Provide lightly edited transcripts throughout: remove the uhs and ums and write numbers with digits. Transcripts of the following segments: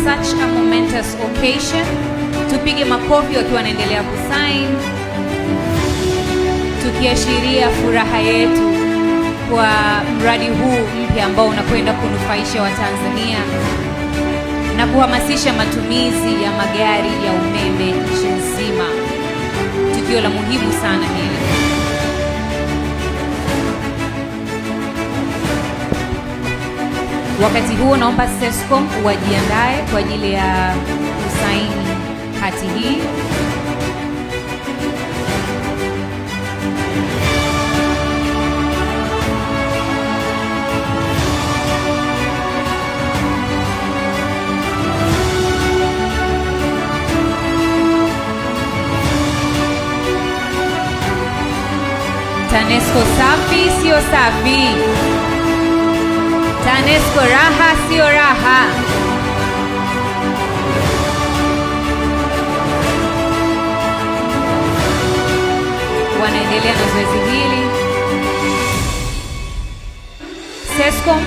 Such a momentous occasion. Tupige makofi wakiwa wanaendelea kusign, tukiashiria furaha yetu kwa mradi huu mpya ambao unakwenda kunufaisha Watanzania na kuhamasisha matumizi ya magari ya umeme nchi nzima. Tukio la muhimu sana hili. Wakati huo naomba Sescom wajiandae kwa ajili ya kusaini hati hii. TANESCO safi sio safi? TANESCO raha sio raha? Wanaendelea na zoezi hili. Sescom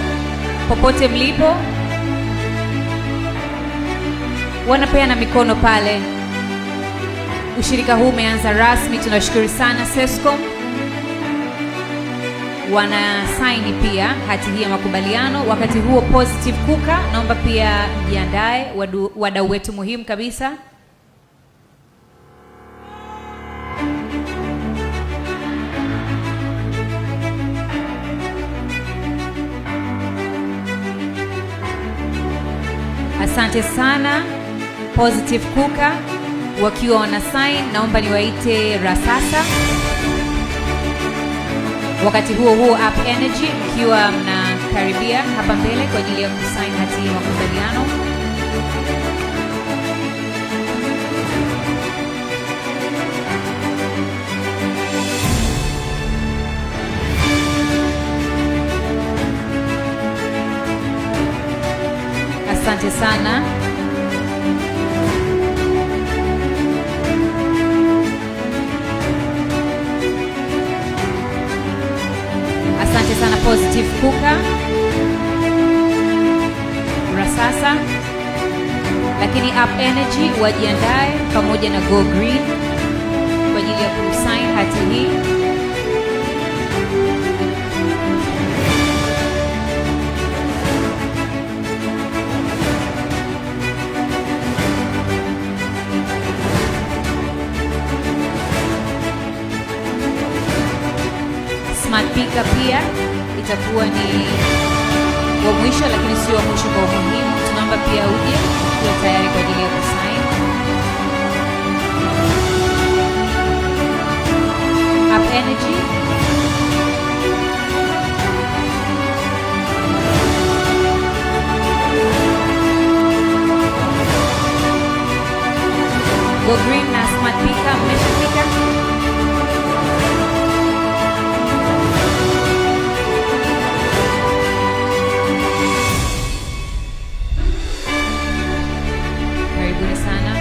popote mlipo, wanapeana mikono pale. Ushirika huu umeanza rasmi, tunashukuru sana Sescom. Wana saini pia hati hii ya makubaliano. Wakati huo Positive Kuka, naomba pia mjiandae, wadau wetu muhimu kabisa. Asante sana Positive Kuka wakiwa wana sign, naomba niwaite Rasasa. Wakati huo huo Up Energy mkiwa mnakaribia hapa mbele kwa ajili ya kusign hati ya makubaliano. Asante sana. Asante sana Positive Kuka, Rasasa, lakini Up Energy wajiandae pamoja na Go Green kwa ajili ya kusign hati hii. Smart Pika pia itakuwa ni wa mwisho, lakini sio wa mwisho kwa umuhimu. Tunaomba pia uje ukiwa tayari kwa ajili ya kusign. Up Energy, Go Green na Smart Pika mmeshafika? Karibuni sana.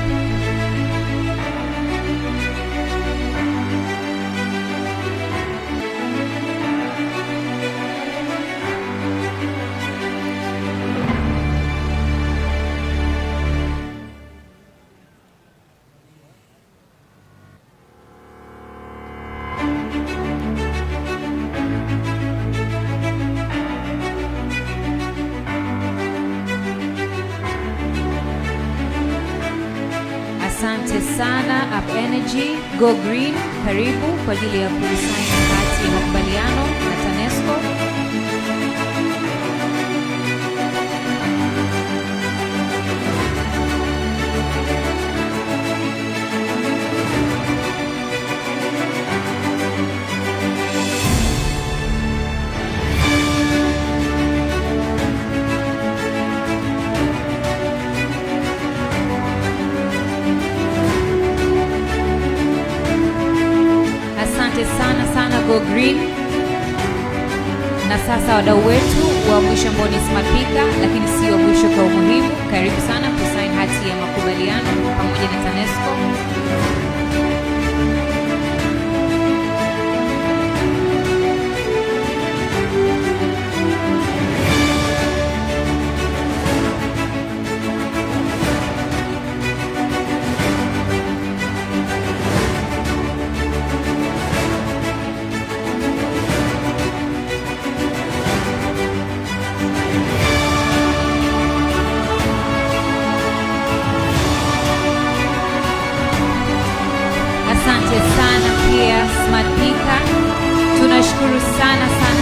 Asante sana Up Energy, Go Green, karibu kwa ajili ya kusaini hati ya makubaliano na TANESCO. Asante sana sana Go Green. Na sasa wadau wetu wa mwisho ambao ni Smart Pika, lakini si wa mwisho kwa umuhimu, karibu sana kusign hati ya makubaliano pamoja na TANESCO. Tunashukuru sana sana.